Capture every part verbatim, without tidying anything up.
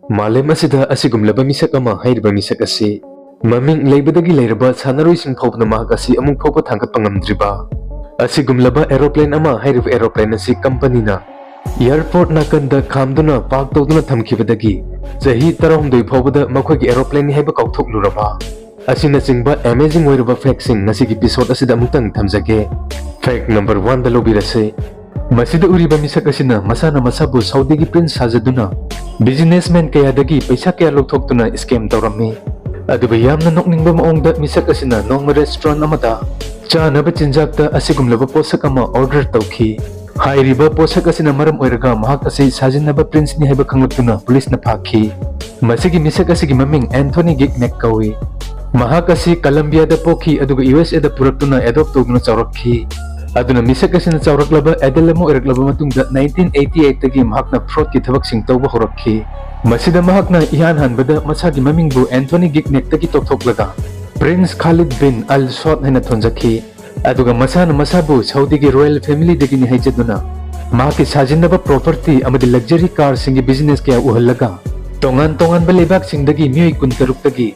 ꯃꯥꯂꯦꯝ ꯑꯁꯤꯗ ꯑꯁꯤꯒꯨꯝꯂꯕ ꯃꯤꯁꯛ ꯑꯃ ꯍꯥꯏꯔꯤꯕ ꯃꯤꯁꯛ ꯑꯁꯤ ꯃꯃꯤꯡ ꯂꯩꯕꯗꯒꯤ ꯂꯩꯔꯕ ꯁꯥꯟꯅꯔꯣꯏꯁꯤꯡ ꯐꯥꯎꯕꯅ ꯃꯍꯥꯛ ꯑꯁꯤ ꯑꯃꯨꯛ ꯐꯥꯎꯕ ꯊꯥꯡꯒꯠꯄ ꯉꯝꯗ꯭ꯔꯤꯕ ꯑꯁꯤꯒꯨꯝꯂꯕ aeroplane ꯑꯃ ꯍꯥꯏꯔꯤꯕ aeroplane ꯑꯁꯤ ꯀꯝꯄꯅꯤꯅ airport ꯅꯥꯀꯟꯗ ꯈꯥꯝꯗꯨꯅ park ꯇꯧꯗꯨꯅ ꯊꯝꯈꯤꯕꯗꯒꯤ ꯆꯍꯤ ꯇꯔꯥꯍꯨꯝꯗꯣꯏ ꯐꯥꯎꯕꯗ ꯃꯈꯣꯏꯒꯤ aeroplane ꯅꯤ ꯍꯥꯏꯕ ꯀꯥꯎꯊꯣꯛꯂꯨꯔꯕ ꯑꯁꯤꯅꯆꯤꯡꯕ amazing ꯑꯣꯏꯔꯕ factꯁꯤꯡ ꯉꯁꯤꯒꯤ episode ꯑꯁꯤꯗ ꯑꯃꯨꯛꯇꯪ ꯊꯝꯖꯒꯦ꯫ Fact number one ꯗ ꯂꯧꯕꯤꯔꯁꯦ꯫ ꯃꯁꯤꯗ ꯎꯔꯤꯕ ꯃꯤꯁꯛ ꯑꯁꯤꯅ ꯃꯁꯥꯅ ꯃꯁꯥꯕꯨ ꯁꯥꯎꯗꯤꯒꯤ prince ꯁꯥꯖꯗꯨꯅ businessman ꯀꯌꯥꯗꯒꯤ ꯄꯩꯁꯥ ꯀꯌꯥ ꯂꯧꯊꯣꯛꯇꯨꯅ scam ꯇꯧꯔꯝꯃꯤ꯫ ꯑꯗꯨꯕꯨ ꯌꯥꯝꯅ ꯅꯣꯛꯅꯤꯡꯕ ꯃꯑꯣꯡꯗ ꯃꯤꯁꯛ ꯑꯁꯤꯅ ꯅꯣꯡꯃ restaurant ꯑꯃꯗ ꯆꯥꯅꯕ ꯆꯤꯟꯖꯥꯛꯇ ꯑꯁꯤꯒꯨꯝꯂꯕ ꯄꯣꯠꯁꯛ ꯑꯃ order ꯇꯧꯈꯤ꯫ ꯍꯥꯏꯔꯤꯕ ꯄꯣꯠꯁꯛ ꯑꯁꯤꯅ ꯃꯔꯝ ꯑꯣꯏꯔꯒ ꯃꯍꯥꯛ ꯑꯁꯤ ꯁꯥꯖꯤꯟꯅꯕ princeꯅꯤ ꯍꯥꯏꯕ ꯈꯪꯂꯛꯇꯨꯅ ꯄꯨꯂꯤꯁꯅ ꯐꯥꯈꯤ꯫ ꯃꯁꯤꯒꯤ ꯃꯤꯁꯛ ꯑꯁꯤꯒꯤ ꯃꯃꯤꯡ Anthony Gignacc ꯀꯧꯏ꯫ ꯃꯍꯥꯛ ꯑꯁꯤ ꯀꯂꯝꯕꯤꯌꯥꯗ ꯄꯣꯛꯈꯤ ꯑꯗꯨꯒ ꯌꯨ ꯑꯦꯁ ꯑꯦꯗ ꯄꯨꯔꯛꯇꯨꯅ adopt ꯇꯧꯗꯨꯅ ꯆꯥꯎꯔꯛꯈꯤ꯫ ꯑꯗꯨꯅ ꯃꯤꯁꯛ ꯑꯁꯤꯅ ꯆꯥꯎꯔꯛꯂꯕ adult ꯑꯃ ꯑꯣꯏꯔꯛꯂꯕ ꯃꯇꯨꯡꯗ nineteen eighty eight ꯇꯒꯤ ꯃꯍꯥꯛꯅ fraudꯀꯤ ꯊꯕꯛꯁꯤꯡ ꯇꯧꯕ ꯍꯧꯔꯛꯈꯤ꯫ ꯃꯁꯤꯗ ꯃꯍꯥꯛꯅ ꯏꯍꯥꯟ ꯍꯥꯟꯕꯗ ꯃꯁꯥꯒꯤ ꯃꯃꯤꯡꯕꯨ Anthony Gignacꯇꯒꯤ ꯇꯣꯛꯊꯣꯛꯂꯒ Prince Khalid bin Al Saud ꯍꯥꯏꯅ ꯊꯣꯟꯖꯈꯤ꯫ ꯑꯗꯨꯒ ꯃꯁꯥꯅ ꯃꯁꯥꯕꯨ ꯁꯥꯎꯗꯤꯒꯤ royal familyꯗꯒꯤꯅꯤ ꯍꯥꯏꯖꯗꯨꯅ ꯃꯍꯥꯛꯀꯤ ꯁꯥꯖꯤꯟꯅꯕ property ꯑꯃꯗꯤ luxury carꯁꯤꯡꯒꯤ business ꯀꯌꯥ ꯎꯍꯜꯂꯒ ꯇꯣꯉꯥꯟ ꯇꯣꯉꯥꯟꯕ ꯂꯩꯕꯥꯛꯁꯤꯡꯗꯒꯤ ꯃꯤꯑꯣꯏ ꯀꯨꯟꯇꯔꯨꯛꯇꯒꯤ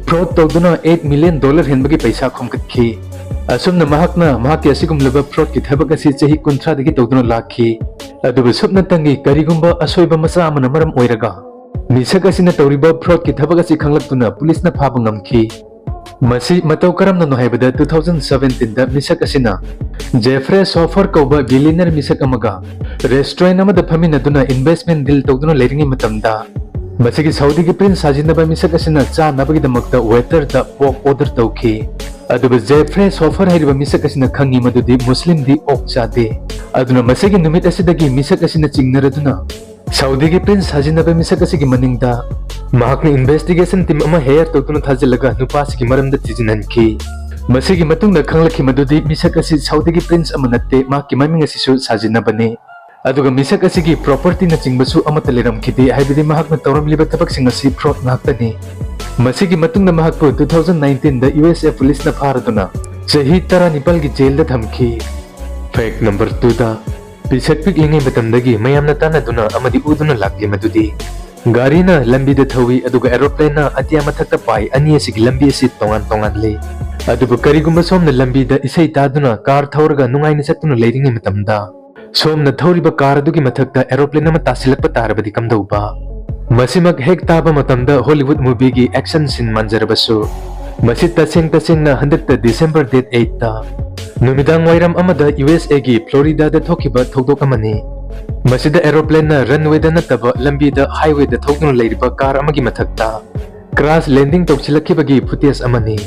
fraud ꯇꯧꯗꯨꯅ eight million dollar ꯍꯦꯟꯕꯒꯤ ꯄꯩꯁꯥ ꯈꯣꯝꯒꯠꯈꯤ꯫ ꯑꯁꯨꯝꯅ ꯃꯍꯥꯛꯅ ꯃꯍꯥꯛꯀꯤ ꯑꯁꯤꯒꯨꯝꯂꯕ fraudꯀꯤ ꯊꯕꯛ ꯑꯁꯤ ꯆꯍꯤ ꯀꯨꯟꯊ꯭ꯔꯥꯗꯒꯤ ꯇꯧꯗꯨꯅ ꯂꯥꯛꯈꯤ꯫ ꯑꯗꯨꯕꯨ ꯁꯨꯞꯅꯇꯪꯒꯤ ꯀꯔꯤꯒꯨꯝꯕ ꯑꯁꯣꯏꯕ ꯃꯆꯥ ꯑꯃꯅ ꯃꯔꯝ ꯑꯣꯏꯔꯒ ꯃꯤꯁꯛ ꯑꯁꯤꯅ ꯇꯧꯔꯤꯕ fraudꯀꯤ ꯊꯕꯛ ꯑꯁꯤ ꯈꯪꯂꯛꯇꯨꯅ ꯄꯨꯂꯤꯁꯅ ꯐꯥꯕ ꯉꯝꯈꯤ꯫ ꯃꯁꯤ ꯃꯇꯧ ꯀꯔꯝꯅꯅꯣ ꯍꯥꯏꯕꯗ, two thousand seventeen ꯗ ꯃꯤꯁꯛ ꯑꯁꯤꯅ Jeffrey Soffer ꯀꯧꯕ billionaire ꯃꯤꯁꯛ ꯑꯃꯒ restaurant ꯑꯃꯗ ꯐꯝꯃꯤꯟꯅꯗꯨꯅ investment deal ꯇꯧꯗꯨꯅ ꯂꯩꯔꯤꯉꯩ ꯃꯇꯝꯗ, ꯃꯁꯤꯒꯤ ꯁꯥꯎꯗꯤꯒꯤ prince ꯁꯥꯖꯤꯟꯅꯕ ꯃꯤꯁꯛ ꯑꯁꯤꯅ ꯆꯥꯅꯕꯒꯤꯗꯃꯛꯇ waiterꯗ pork order ꯇꯧꯈꯤ꯫ ꯑꯗꯨꯕꯨ Jeffrey Soffer ꯍꯥꯏꯔꯤꯕ ꯃꯤꯁꯛ ꯑꯁꯤꯅ ꯈꯪꯉꯤ ꯃꯗꯨꯗꯤ ꯃꯨꯁꯂꯤꯝꯗꯤ ꯑꯣꯛ ꯆꯥꯗꯦ꯫ ꯑꯗꯨꯅ ꯃꯁꯤꯒꯤ ꯅꯨꯃꯤꯠ ꯑꯁꯤꯗꯒꯤ ꯃꯤꯁꯛ ꯑꯁꯤꯅ ꯆꯤꯡꯅꯔꯗꯨꯅ ꯁꯥꯎꯗꯤꯒꯤ prince ꯁꯥꯖꯤꯟꯅꯕ ꯃꯤꯁꯛ ꯑꯁꯤꯒꯤ ꯃꯅꯤꯡꯗ ꯃꯍꯥꯛꯅ investigation team ꯑꯃ hire ꯇꯧꯗꯨꯅ ꯊꯥꯖꯤꯜꯂꯒ ꯅꯨꯄꯥꯁꯤꯒꯤ ꯃꯔꯝꯗ ꯊꯤꯖꯤꯟꯍꯟꯈꯤ꯫ ꯃꯁꯤꯒꯤ ꯃꯇꯨꯡꯗ ꯈꯪꯂꯛꯈꯤ ꯃꯗꯨꯗꯤ ꯃꯤꯁꯛ ꯑꯁꯤ ꯁꯥꯎꯗꯤꯒꯤ prince ꯑꯃ ꯅꯠꯇꯦ, ꯃꯍꯥꯛꯀꯤ ꯃꯃꯤꯡ ꯑꯁꯤꯁꯨ ꯁꯥꯖꯤꯟꯅꯕꯅꯤ꯫ ꯑꯗꯨꯒ ꯃꯤꯁꯛ ꯑꯁꯤꯒꯤ propertyꯅꯆꯤꯡꯕꯁꯨ ꯑꯃꯠꯇ ꯂꯩꯔꯝꯈꯤꯗꯦ, ꯍꯥꯏꯕꯗꯤ ꯃꯍꯥꯛꯅ ꯇꯧꯔꯝꯂꯤꯕ ꯊꯕꯛꯁꯤꯡ ꯑꯁꯤ fraud ꯉꯥꯛꯇꯅꯤ꯫ ꯃꯁꯤꯒꯤ ꯃꯇꯨꯡꯗ ꯃꯍꯥꯛꯄꯨ two thousand nineteenꯗ ꯌꯨ ꯑꯦꯁ ꯑꯦ ꯄꯨꯂꯤꯁꯅ ꯐꯥꯔꯗꯨꯅ ꯆꯍꯤ ꯇꯔꯥꯅꯤꯄꯥꯜꯒꯤ jailꯗ ꯊꯝꯈꯤ꯫ Fact number twoꯗ, ꯄꯤꯁꯛ ꯄꯤꯛꯂꯤꯉꯩ ꯃꯇꯝꯗꯒꯤ ꯃꯌꯥꯝꯅ ꯇꯥꯟꯅꯗꯨꯅ ꯑꯃꯗꯤ ꯎꯗꯨꯅ ꯂꯥꯛꯂꯤ ꯃꯗꯨꯗꯤ ꯒꯥꯔꯤꯅ ꯂꯝꯕꯤꯗ ꯊꯧꯏ, ꯑꯗꯨꯒ aeroplane ꯅ ꯑꯇꯤꯌꯥ ꯃꯊꯛꯇ ꯄꯥꯏ꯫ ꯑꯅꯤ ꯑꯁꯤꯒꯤ ꯂꯝꯕꯤ ꯑꯁꯤ ꯇꯣꯉꯥꯟ ꯇꯣꯉꯥꯟꯂꯤ꯫ ꯑꯗꯨꯕꯨ ꯀꯔꯤꯒꯨꯝꯕ ꯁꯣꯝꯅ ꯂꯝꯕꯤꯗ ꯏꯁꯩ ꯇꯥꯗꯨꯅ car ꯊꯧꯔꯒ ꯅꯨꯡꯉꯥꯏꯅ ꯆꯠꯇꯨꯅ ꯂꯩꯔꯤꯉꯩ ꯃꯇꯝꯗ, ꯁꯣꯝꯅ ꯊꯧꯔꯤꯕ car ꯑꯗꯨꯒꯤ ꯃꯊꯛꯇ aeroplane ꯑꯃ ꯇꯥꯁꯤꯜꯂꯛꯄ ꯇꯥꯔꯕꯗꯤ ꯀꯝꯗꯧꯕ? ꯃꯁꯤꯃꯛ ꯍꯦꯛ ꯇꯥꯕ ꯃꯇꯝꯗ Hollywood movie ꯒꯤ action scene ꯃꯥꯟꯖꯔꯕꯁꯨ, ꯃꯁꯤ ꯇꯁꯦꯡ ꯇꯁꯦꯡꯅ ꯍꯟꯗꯛꯇ December date eight ꯇ ꯅꯨꯃꯤꯗꯥꯡ ꯋꯥꯏꯔꯝ ꯑꯃꯗ U S A ꯒꯤ Florida ꯗ ꯊꯣꯛꯈꯤꯕ ꯊꯧꯗꯣꯛ ꯑꯃꯅꯤ꯫ ꯃꯁꯤꯗ aeroplane ꯅ runway ꯗ ꯅꯠꯇꯕ ꯂꯝꯕꯤꯗ, highway ꯗ ꯊꯧꯗꯨꯅ ꯂꯩꯔꯤꯕ car ꯑꯃꯒꯤ ꯃꯊꯛꯇ crash landing ꯇꯧꯁꯤꯜꯂꯛꯈꯤꯕꯒꯤ footage ꯑꯃꯅꯤ꯫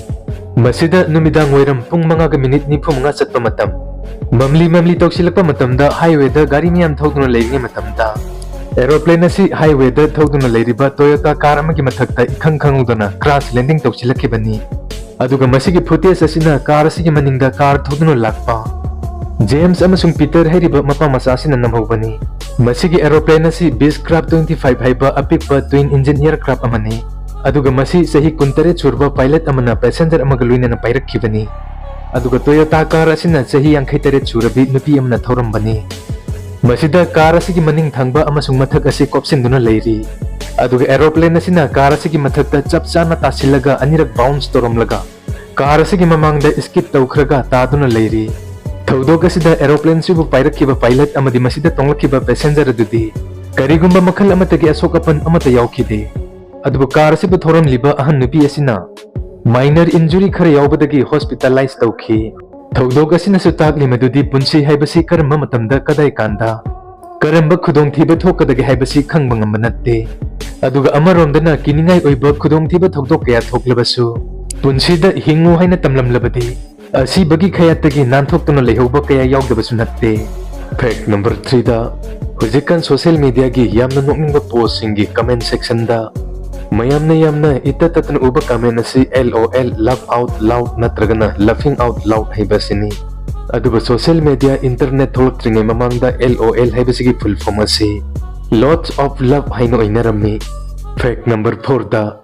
ꯃꯁꯤꯗ ꯅꯨꯃꯤꯗꯥꯡ ꯋꯥꯏꯔꯝ ꯄꯨꯡ ꯃꯉꯥꯒ minute ꯅꯤꯐꯨ ꯃꯉꯥ ꯆꯠꯄ ꯃꯇꯝ, ꯃꯝꯂꯤ ꯃꯝꯂꯤ ꯇꯧꯁꯤꯜꯂꯛꯄ ꯃꯇꯝꯗ highway ꯗ ꯒꯥꯔꯤ ꯃꯌꯥꯝ ꯊꯧꯗꯨꯅ ꯂꯩꯔꯤꯉꯩ ꯃꯇꯝꯗ, aeroplane ꯑꯁꯤ highway ꯗ ꯊꯧꯗꯨꯅ ꯂꯩꯔꯤꯕ Toyota car ꯑꯃꯒꯤ ꯃꯊꯛꯇ ꯏꯈꯪ ꯈꯪꯍꯧꯗꯅ crash landing ꯇꯧꯁꯤꯜꯂꯛꯈꯤꯕꯅꯤ꯫ ꯑꯗꯨꯒ ꯃꯁꯤꯒꯤ footage ꯑꯁꯤꯅ car ꯑꯁꯤꯒꯤ ꯃꯅꯤꯡꯗ car ꯊꯧꯗꯨꯅ ꯂꯥꯛꯄ James ꯑꯃꯁꯨꯡ Peter ꯍꯥꯏꯔꯤꯕ ꯃꯄꯥ ꯃꯆꯥ ꯑꯁꯤꯅ ꯅꯝꯍꯧꯕꯅꯤ꯫ ꯃꯁꯤꯒꯤ aeroplane ꯑꯁꯤ Beechcraft twenty five ꯍꯥꯏꯕ ꯑꯄꯤꯛꯄ twin engine aircraft ꯑꯃꯅꯤ꯫ ꯑꯗꯨꯒ ꯃꯁꯤ ꯆꯍꯤ ꯀꯨꯟꯇꯔꯦꯠ ꯁꯨꯔꯕ pilot ꯑꯃꯅ passenger ꯑꯃꯒ ꯂꯣꯏꯅꯅ ꯄꯥꯏꯔꯛꯈꯤꯕꯅꯤ꯫ ꯑꯗꯨꯒ Toyota car ꯑꯁꯤꯅ ꯆꯍꯤ ꯌꯥꯡꯈꯩ ꯇꯔꯦꯠ ꯁꯨꯔꯕꯤ ꯅꯨꯄꯤ ꯑꯃꯅ ꯊꯧꯔꯝꯕꯅꯤ꯫ ꯃꯁꯤꯗ car ꯑꯁꯤꯒꯤ ꯃꯅꯤꯡ ꯊꯪꯕ ꯑꯃꯁꯨꯡ ꯃꯊꯛ ꯑꯁꯤ ꯀꯣꯞꯁꯤꯟꯗꯨꯅ ꯂꯩꯔꯤ꯫ ꯑꯗꯨꯒ aeroplane ꯑꯁꯤꯅ car ꯑꯁꯤꯒꯤ ꯃꯊꯛꯇ ꯆꯞ ꯆꯥꯅ ꯇꯥꯁꯤꯜꯂꯒ ꯑꯅꯤꯔꯛ bounce ꯇꯧꯔꯝꯂꯒ, car ꯑꯁꯤꯒꯤ ꯃꯃꯥꯡꯗ skid ꯇꯧꯈ꯭ꯔꯒ ꯇꯥꯗꯨꯅ ꯂꯩꯔꯤ꯫ ꯊꯧꯗꯣꯛ ꯑꯁꯤꯗ aeroplane ꯑꯁꯤꯕꯨ ꯄꯥꯏꯔꯛꯈꯤꯕ pilot ꯑꯃꯗꯤ ꯃꯁꯤꯗ ꯇꯣꯡꯂꯛꯈꯤꯕ passenger ꯑꯗꯨꯗꯤ ꯀꯔꯤꯒꯨꯝꯕ ꯃꯈꯜ ꯑꯃꯠꯇꯒꯤ ꯑꯁꯣꯛ ꯑꯄꯟ ꯑꯃꯠꯇ ꯌꯥꯎꯈꯤꯗꯦ꯫ ꯑꯗꯨꯕꯨ car ꯑꯁꯤꯕꯨ ꯊꯧꯔꯝꯂꯤꯕ ꯑꯍꯟ ꯅꯨꯄꯤ ꯑꯁꯤꯅ minor injury ꯈꯔ ꯌꯥꯎꯕꯗꯒꯤ hospitalize ꯇꯧꯈꯤ꯫ ꯊꯧꯗꯣꯛ ꯑꯁꯤꯅꯁꯨ ꯇꯥꯛꯂꯤ ꯃꯗꯨꯗꯤ ꯄꯨꯟꯁꯤ ꯍꯥꯏꯕꯁꯤ ꯀꯔꯝꯕ ꯃꯇꯝꯗ, ꯀꯗꯥꯏ ꯀꯥꯟꯗ, ꯀꯔꯝꯕ ꯈꯨꯗꯣꯡꯊꯤꯕ ꯊꯣꯛꯀꯗꯒꯦ ꯍꯥꯏꯕꯁꯤ ꯈꯪꯕ ꯉꯝꯕ ꯅꯠꯇꯦ꯫ ꯑꯗꯨꯒ ꯑꯃꯔꯣꯝꯗꯅ ꯀꯤꯅꯤꯡꯉꯥꯏ ꯑꯣꯏꯕ ꯈꯨꯗꯣꯡꯊꯤꯕ ꯊꯧꯗꯣꯛ ꯀꯌꯥ ꯊꯣꯛꯂꯕꯁꯨ, ꯄꯨꯟꯁꯤꯗ ꯍꯤꯡꯉꯨ ꯍꯥꯏꯅ ꯇꯝꯂꯝꯂꯕꯗꯤ, ꯑꯁꯤꯕꯒꯤ ꯈꯌꯥꯠꯇꯒꯤ ꯅꯥꯟꯊꯣꯛꯇꯨꯅ ꯂꯩꯍꯧꯕ ꯀꯌꯥ ꯌꯥꯎꯗꯕꯁꯨ ꯅꯠꯇꯦ꯫ Fact number three ꯗ, ꯍꯧꯖꯤꯛꯀꯥꯟ social media ꯒꯤ ꯌꯥꯝꯅ ꯅꯣꯛꯅꯤꯡꯕ post ꯁꯤꯡꯒꯤ comment section ꯗ ꯃꯌꯥꯝꯅ ꯌꯥꯝꯅ ꯏꯇꯠ ꯇꯠꯇꯅ ꯎꯕ comment ꯑꯁꯤ L O L, laugh out loud ꯅꯠꯇ꯭ꯔꯒꯅ laughing out loud ꯍꯥꯏꯕ ꯑꯁꯤꯅꯤ꯫ ꯑꯗꯨꯕꯨ social media, internet ꯊꯣꯛꯂꯛꯇ꯭ꯔꯤꯉꯩ ꯃꯃꯥꯡꯗ L O L ꯍꯥꯏꯕꯁꯤꯒꯤ full form ꯑꯁꯤ lots of love ꯍꯥꯏꯅ ꯑꯣꯏꯅꯔꯝꯃꯤ꯫ Fact number four ꯗ,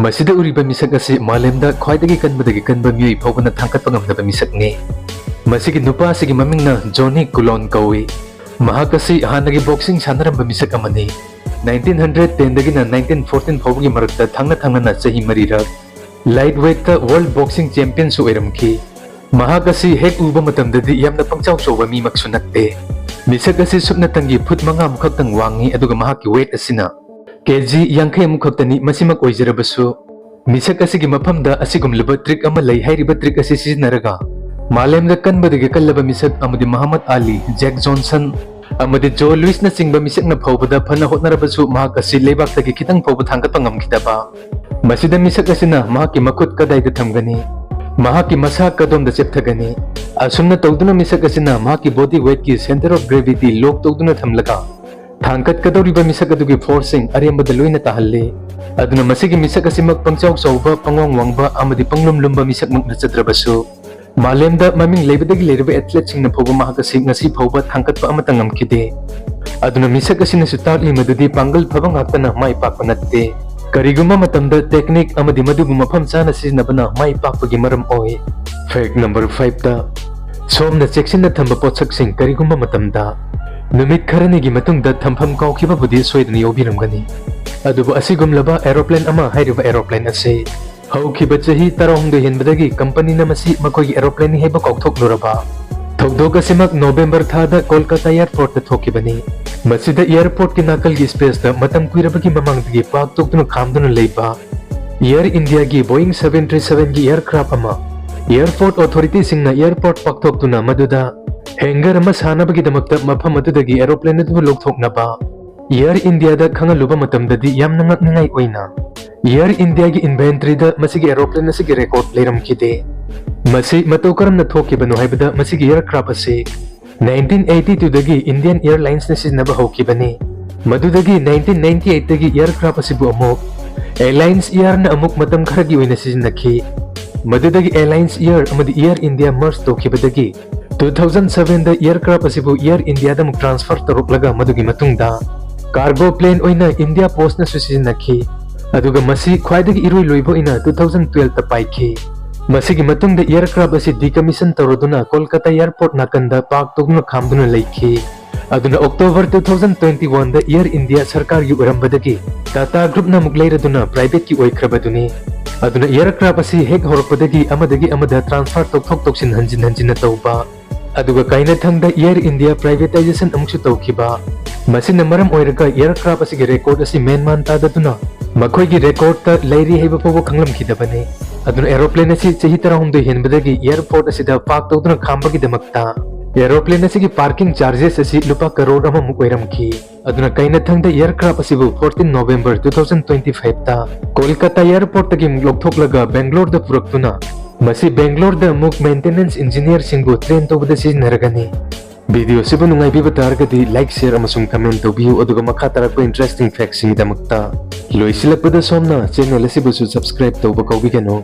ꯃꯁꯤꯗ ꯎꯔꯤꯕ ꯃꯤꯁꯛ ꯑꯁꯤ ꯃꯥꯂꯦꯝꯗ ꯈ꯭ꯋꯥꯏꯗꯒꯤ ꯀꯟꯕꯗꯒꯤ ꯀꯟꯕ ꯃꯤꯑꯣꯏ ꯐꯥꯎꯕꯅ ꯊꯥꯡꯒꯠꯄ ꯉꯝꯗꯕ ꯃꯤꯁꯛꯅꯤ꯫ ꯃꯁꯤꯒꯤ ꯅꯨꯄꯥ ꯑꯁꯤꯒꯤ ꯃꯃꯤꯡꯅ Johnny Cullen ꯀꯧꯏ꯫ ꯃꯍꯥꯛ ꯑꯁꯤ ꯍꯥꯟꯅꯒꯤ boxing ꯁꯥꯟꯅꯔꯝꯕ ꯃꯤꯁꯛ ꯑꯃꯅꯤ꯫ ꯅꯥꯏꯟꯇꯤꯟ ꯍꯟꯗ꯭ꯔꯦꯠ ꯇꯦꯟꯗꯒꯤꯅ ꯅꯥꯏꯟꯇꯤꯟ ꯐꯣꯔꯇꯤꯟ ꯐꯥꯎꯕꯒꯤ ꯃꯔꯛꯇ ꯊꯪꯅ ꯊꯪꯅꯅ ꯆꯍꯤ ꯃꯔꯤꯔꯛ ꯂꯥꯏꯠ ꯋꯦꯠꯇ ꯋꯥꯔꯜꯗ ꯕꯣꯛꯁꯤꯡ ꯆꯦꯝꯄꯤꯌꯟꯁꯨ ꯑꯣꯏꯔꯝꯈꯤ꯫ ꯃꯍꯥꯛ ꯑꯁꯤ ꯍꯦꯛ ꯎꯕ ꯃꯇꯝꯗꯗꯤ ꯌꯥꯝꯅ ꯄꯪꯆꯥꯎ ꯆꯥꯎꯕ ꯃꯤꯃꯛꯁꯨ ꯅꯠꯇꯦ꯫ ꯃꯤꯁꯛ ꯑꯁꯤ ꯁꯨꯞꯅꯇꯪꯒꯤ ꯐꯨꯠ ꯃꯉꯥ ꯃꯨꯛ ꯈꯛꯇꯪ ꯋꯥꯡꯉꯤ, ꯑꯗꯨꯒ ꯃꯍꯥꯛꯀꯤ ꯋꯦꯠ ꯑꯁꯤꯅ ꯀꯦꯖꯤ ꯌꯥꯡꯈꯩ ꯃꯨꯛ ꯈꯛꯇꯅꯤ꯫ ꯃꯁꯤꯃꯛ ꯑꯣꯏꯖꯔꯕꯁꯨ, ꯃꯤꯁꯛ ꯑꯁꯤꯒꯤ ꯃꯐꯝꯗ ꯑꯁꯤꯒꯨꯝꯂꯕ ꯇ꯭ꯔꯤꯛ ꯑꯃ ꯂꯩ꯫ ꯍꯥꯏꯔꯤꯕ ꯇ꯭ꯔꯤꯛ ꯑꯁꯤ ꯁꯤꯖꯤꯟꯅꯔꯒ ꯃꯥꯂꯦꯝꯗ ꯀꯟꯕꯗꯒꯤ ꯀꯜꯂꯕ ꯃꯤꯁꯛ ꯑꯃꯗꯤ ꯃꯍꯃꯗ ꯑꯂꯤ, ꯖꯦꯛ ꯖꯣꯟꯁꯟ ꯑꯃꯗꯤ ꯖꯣ ꯂꯨꯏꯁꯅꯆꯤꯡꯕ ꯃꯤꯁꯛꯅ ꯐꯥꯎꯕꯗ ꯐꯅ ꯍꯣꯠꯅꯔꯕꯁꯨ ꯃꯍꯥꯛ ꯑꯁꯤ ꯂꯩꯕꯥꯛꯇꯒꯤ ꯈꯤꯇꯪ ꯐꯥꯎꯕ ꯊꯥꯡꯒꯠꯄ ꯉꯝꯈꯤꯗꯕ꯫ ꯃꯁꯤꯗ ꯃꯤꯁꯛ ꯑꯁꯤꯅ ꯃꯍꯥꯛꯀꯤ ꯃꯈꯨꯠ ꯀꯗꯥꯏꯗ ꯊꯝꯒꯅꯤ? ꯃꯍꯥꯛꯀꯤ ꯃꯁꯥ ꯀꯗꯣꯝꯗ ꯆꯦꯞꯊꯒꯅꯤ? ꯑꯁꯨꯝꯅ ꯇꯧꯗꯨꯅ ꯃꯤꯁꯛ ꯑꯁꯤꯅ ꯃꯍꯥꯛꯀꯤ ꯕꯣꯗꯤ ꯋꯦꯠꯀꯤ ꯁꯦꯟꯇꯔ ꯑꯣꯐ ꯒ꯭ꯔꯦꯚꯤꯇꯤ ꯂꯣꯛ ꯇꯧꯗꯨꯅ ꯊꯝꯂꯒ ꯊꯥꯡꯒꯠꯀꯗꯧꯔꯤꯕ ꯃꯤꯁꯛ ꯑꯗꯨꯒꯤ ꯐꯣꯔꯁꯁꯤꯡ ꯑꯔꯦꯝꯕꯗ ꯂꯣꯏꯅ ꯇꯥꯍꯜꯂꯤ꯫ ꯑꯗꯨꯅ ꯃꯁꯤꯒꯤ ꯃꯤꯁꯛ ꯑꯁꯤꯃꯛ ꯄꯪꯆꯥꯎ ꯆꯥꯎꯕ, ꯄꯪꯋꯥꯡ ꯋꯥꯡꯕ ꯑꯃꯗꯤ ꯄꯪꯂꯨꯝ ꯂꯨꯝꯕ ꯃꯤꯁꯛꯃꯛ ꯅꯠꯆꯗ꯭ꯔꯕꯁꯨ, ꯃꯥꯂꯦꯝꯗ ꯃꯃꯤꯡ ꯂꯩꯕꯗꯒꯤ ꯂꯩꯔꯕ ꯑꯦꯊꯂꯦꯠꯁꯤꯡꯅ ꯐꯥꯎꯕ ꯃꯍꯥꯛ ꯑꯁꯤ ꯉꯁꯤ ꯐꯥꯎꯕ ꯊꯥꯡꯒꯠꯄ ꯑꯃꯠꯇ ꯉꯝꯈꯤꯗꯦ꯫ ꯑꯗꯨꯅ ꯃꯤꯁꯛ ꯑꯁꯤꯅꯁꯨ ꯇꯥꯛꯂꯤ ꯃꯗꯨꯗꯤ ꯄꯥꯡꯒꯜ ꯐꯕ ꯉꯥꯛꯇꯅ ꯃꯥꯏ ꯄꯥꯛꯄ ꯅꯠꯇꯦ꯫ ꯀꯔꯤꯒꯨꯝꯕ ꯃꯇꯝꯗ ꯇꯦꯛꯅꯤꯛ ꯑꯃꯗꯤ ꯃꯗꯨꯕꯨ ꯃꯐꯝ ꯆꯥꯅ ꯁꯤꯖꯤꯟꯅꯕꯅ ꯃꯥꯏ ꯄꯥꯛꯄꯒꯤ ꯃꯔꯝ ꯑꯣꯏ꯫ ꯐꯦꯛ ꯅꯝꯕꯔ ꯐꯥꯏꯚꯇ, ꯁꯣꯝꯅ ꯆꯦꯛꯁꯤꯟꯅ ꯊꯝꯕ ꯄꯣꯠꯁꯛꯁꯤꯡ ꯀꯔꯤꯒꯨꯝꯕ ꯃꯇꯝꯗ ꯅꯨꯃꯤꯠ ꯈꯔꯅꯤꯒꯤ ꯃꯇꯨꯡꯗ ꯊꯝꯐꯝ ꯀꯥꯎꯈꯤꯕꯕꯨꯗꯤ ꯁꯣꯏꯗꯅ ꯌꯥꯎꯕꯤꯔꯝꯒꯅꯤ꯫ ꯑꯗꯨꯕꯨ ꯑꯁꯤꯒꯨꯝꯂꯕ ꯑꯦꯔꯣꯄ꯭ꯂꯦꯟ ꯑꯃ ꯍꯥꯏꯔꯤꯕ ꯑꯦꯔꯣꯄ꯭ꯂꯦꯟ ꯑꯁꯤ ꯍꯧꯈꯤꯕ ꯆꯍꯤ ꯇꯔꯥꯍꯨꯝꯗꯣꯏ ꯍꯦꯟꯕꯗꯒꯤ ꯀꯝꯄꯅꯤꯅ ꯃꯁꯤ ꯃꯈꯣꯏꯒꯤ ꯑꯦꯔꯣꯄ꯭ꯂꯦꯟꯅꯤ ꯍꯥꯏꯕ ꯀꯥꯎꯊꯣꯛꯂꯨꯔꯕ꯫ ꯊꯧꯗꯣꯛ ꯑꯁꯤꯃꯛ ꯅꯣꯕꯦꯝꯕꯔ ꯊꯥꯗ ꯀꯣꯜꯀꯇꯥ ꯑꯦꯌꯔꯄꯣꯔꯠꯇ ꯊꯣꯛꯈꯤꯕꯅꯤ꯫ ꯃꯁꯤꯗ ꯑꯦꯌꯔꯄꯣꯔꯠꯀꯤ ꯅꯥꯀꯜꯒꯤ ꯁ꯭ꯄꯦꯁꯇ ꯃꯇꯝ ꯀꯨꯏꯔꯕꯒꯤ ꯃꯃꯥꯡꯗꯒꯤ ꯄꯥꯛ ꯇꯧꯗꯨꯅ ꯈꯥꯝꯗꯨꯅ ꯂꯩꯕ ꯏꯌꯔ ꯏꯟꯗꯤꯌꯥꯒꯤ ꯕꯣꯏꯡ ꯁꯚꯦꯟ ꯊ꯭ꯔꯤ ꯁꯚꯦꯟꯒꯤ ꯑꯦꯌꯔꯀ꯭ꯔꯥꯐ ꯑꯃ ꯑꯦꯌꯔꯄꯣꯔꯠ ꯑꯣꯊꯣꯔꯤꯇꯤꯁꯤꯡꯅ ꯑꯦꯌꯔꯄꯣꯔꯠ ꯄꯥꯛꯊꯣꯛꯇꯨꯅ ꯃꯗꯨꯗ ꯍꯦꯡꯒꯔ ꯑꯃ ꯁꯥꯅꯕꯒꯤꯗꯃꯛꯇ ꯃꯐꯝ ꯑꯗꯨꯗꯒꯤ ꯑꯦꯔꯣꯄ꯭ꯂꯦꯟ ꯑꯗꯨꯕꯨ ꯂꯧꯊꯣꯛꯅꯕ ꯏꯌꯔ ꯏꯟꯗꯤꯌꯥꯗ ꯈꯪꯍꯜꯂꯨꯕ ꯃꯇꯝꯗꯗꯤ ꯌꯥꯝꯅ ꯉꯛꯅꯤꯡꯉꯥꯏ ꯑꯣꯏꯅ ꯏꯌꯔ ꯏꯟꯗꯤꯌꯥꯒꯤ ꯏꯟꯚꯦꯟꯇ꯭ꯔꯤꯗ ꯃꯁꯤꯒꯤ ꯑꯦꯔꯣꯄ꯭ꯂꯦꯟ ꯑꯁꯤꯒꯤ ꯔꯦꯀꯣꯔꯗ ꯂꯩꯔꯝꯈꯤꯗꯦ꯫ ꯃꯁꯤ ꯃꯇꯧ ꯀꯔꯝꯅ ꯊꯣꯛꯈꯤꯕꯅꯣ ꯍꯥꯏꯕꯗ, ꯃꯁꯤꯒꯤ ꯑꯦꯌꯔꯀ꯭ꯔꯥꯐ ꯑꯁꯤ ꯅꯥꯏꯟꯇꯤꯟ ꯑꯩꯠꯇꯤ ꯇꯨꯗꯒꯤ ꯏꯟꯗꯤꯌꯟ ꯑꯦꯌꯔꯂꯥꯏꯟꯁꯅ ꯁꯤꯖꯤꯟꯅꯕ ꯍꯧꯈꯤꯕꯅꯤ꯫ ꯃꯗꯨꯗꯒꯤ ꯅꯥꯏꯟꯇꯤꯟ ꯅꯥꯏꯟꯇꯤ ꯑꯩꯠꯇꯒꯤ ꯑꯦꯌꯔꯀ꯭ꯔꯥꯐ ꯑꯁꯤꯕꯨ ꯑꯃꯨꯛ ꯑꯦꯂꯥꯏꯟꯁ ꯑꯦꯌꯔꯅ ꯑꯃꯨꯛ ꯃꯇꯝ ꯈꯔꯒꯤ ꯑꯣꯏꯅ ꯁꯤꯖꯤꯟꯅꯈꯤ꯫ ꯃꯗꯨꯗꯒꯤ ꯑꯦꯂꯥꯏꯟꯁ ꯑꯦꯌꯔ ꯑꯃꯗꯤ ꯑꯦꯌꯔ ꯏꯟꯗꯤꯌꯥ ꯃꯔꯖ ꯇꯧꯈꯤꯕꯗꯒꯤ ꯇꯨ ꯊꯥꯎꯖꯟ ꯁꯚꯦꯟꯗ ꯑꯦꯌꯔꯀ꯭ꯔꯥꯐ ꯑꯁꯤꯕꯨ ꯑꯦꯌꯔ ꯏꯟꯗꯤꯌꯥꯗ ꯑꯃꯨꯛ ꯇ꯭ꯔꯥꯟꯁꯐꯔ ꯇꯧꯔꯛꯂꯒ ꯃꯗꯨꯒꯤ ꯃꯇꯨꯡꯗ ꯀꯥꯔꯒꯣ ꯄ꯭ꯂꯦꯟ ꯑꯣꯏꯅ ꯏꯟꯗꯤꯌꯥ ꯄꯣꯁꯅꯁꯨ ꯁꯤꯖꯤꯟꯅꯈꯤ꯫ ꯑꯗꯨꯒ ꯃꯁꯤ ꯈ꯭ꯋꯥꯏꯗꯒꯤ ꯏꯔꯣꯏ ꯂꯣꯏꯕ ꯑꯣꯏꯅ ꯇꯨ ꯊꯥꯎꯖꯟ ꯇꯨꯋꯦꯜꯐꯇ ꯄꯥꯏꯈꯤ꯫ ꯃꯁꯤꯒꯤ ꯃꯇꯨꯡꯗ ꯑꯦꯌꯔꯀ꯭ꯔꯥꯐ ꯑꯁꯤ ꯗꯤꯀꯃꯤꯁꯟ ꯇꯧꯔꯗꯨꯅ ꯀꯣꯜꯀꯇꯥ ꯑꯦꯌꯔꯄꯣꯔꯠ ꯅꯥꯀꯟꯗ ꯄꯥꯔꯛ ꯇꯧꯗꯨꯅ ꯈꯥꯝꯗꯨꯅ ꯂꯩꯈꯤ꯫ ꯑꯗꯨꯅ October two thousand twenty one ꯗ Air India ꯁꯔꯀꯥꯔꯒꯤ ꯑꯣꯏꯔꯝꯕꯗꯒꯤ Tata Group ꯅ ꯑꯃꯨꯛ ꯂꯩꯔꯗꯨꯅ private ꯀꯤ ꯑꯣꯏꯈ꯭ꯔꯕꯗꯨꯅꯤ꯫ ꯑꯗꯨꯅ aircraft ꯑꯁꯤ ꯍꯦꯛ ꯍꯧꯔꯛꯄꯗꯒꯤ ꯑꯃꯗꯒꯤ ꯑꯃꯗ transfer ꯇꯧꯊꯣꯛ ꯇꯧꯁꯤꯟ ꯍꯟꯖꯤꯟ ꯍꯟꯖꯤꯟꯅ ꯇꯧꯕ, ꯑꯗꯨꯒ ꯀꯥꯏꯅꯊꯪꯗ Air India privatization ꯑꯃꯨꯛꯁꯨ ꯇꯧꯈꯤꯕ꯫ ꯃꯁꯤꯅ ꯃꯔꯝ ꯑꯣꯏꯔꯒ aircraft ꯑꯁꯤꯒꯤ record ꯑꯁꯤ ꯃꯦꯟ ꯃꯥꯟ ꯇꯥꯗꯗꯨꯅ ꯃꯈꯣꯏꯒꯤ record ꯇ ꯂꯩꯔꯤ ꯍꯥꯏꯕ ꯐꯥꯎꯕ ꯈꯪꯂꯝꯈꯤꯗꯕꯅꯤ꯫ ꯑꯗꯨꯅ aeroplane ꯑꯁꯤ ꯆꯍꯤ ꯇꯔꯥꯍꯨꯝꯗꯣꯏ ꯍꯦꯟꯕꯗꯒꯤ airport ꯑꯁꯤꯗ park ꯇꯧꯗꯨꯅ ꯈꯥꯝꯕꯒꯤꯗꯃꯛꯇ aeroplane ꯑꯁꯤꯒꯤ parking charges ꯑꯁꯤ ꯂꯨꯄꯥ ꯀꯔꯣꯔ ꯑꯃꯃꯨꯛ ꯑꯣꯏꯔꯝꯈꯤ꯫ ꯑꯗꯨꯅ ꯀꯥꯏꯅꯊꯪꯗ aircraft ꯑꯁꯤꯕꯨ fourteen November two thousand twenty five ꯇ ꯀꯣꯜꯀꯇꯥ airport ꯇꯒꯤ ꯑꯃꯨꯛ ꯂꯧꯊꯣꯛꯂꯒ ꯕꯦꯡꯒ꯭ꯂꯣꯔꯗ ꯄꯨꯔꯛꯇꯨꯅ ꯃꯁꯤ ꯕꯦꯡꯒ꯭ꯂꯣꯔꯗ ꯑꯃꯨꯛ maintenance engineer ꯁꯤꯡꯕꯨ train ꯇꯧꯕꯗ ꯁꯤꯖꯤꯟꯅꯔꯒꯅꯤ꯫ Video ꯑꯁꯤꯕꯨ ꯅꯨꯡꯉꯥꯏꯕꯤꯕ ꯇꯥꯔꯒꯗꯤ like, share ꯑꯃꯁꯨꯡ comment ꯇꯧꯕꯤꯌꯨ, ꯑꯗꯨꯒ ꯃꯈꯥ ꯇꯥꯔꯛꯄ interesting fact ꯁꯤꯡꯒꯤꯗꯃꯛꯇ ꯂꯣꯏꯁꯤꯜꯂꯛꯄꯗ ꯁꯣꯝꯅ channel ꯑꯁꯤꯕꯨꯁꯨ subscribe ꯇꯧꯕ ꯀꯥꯎꯕꯤꯒꯅꯨ꯫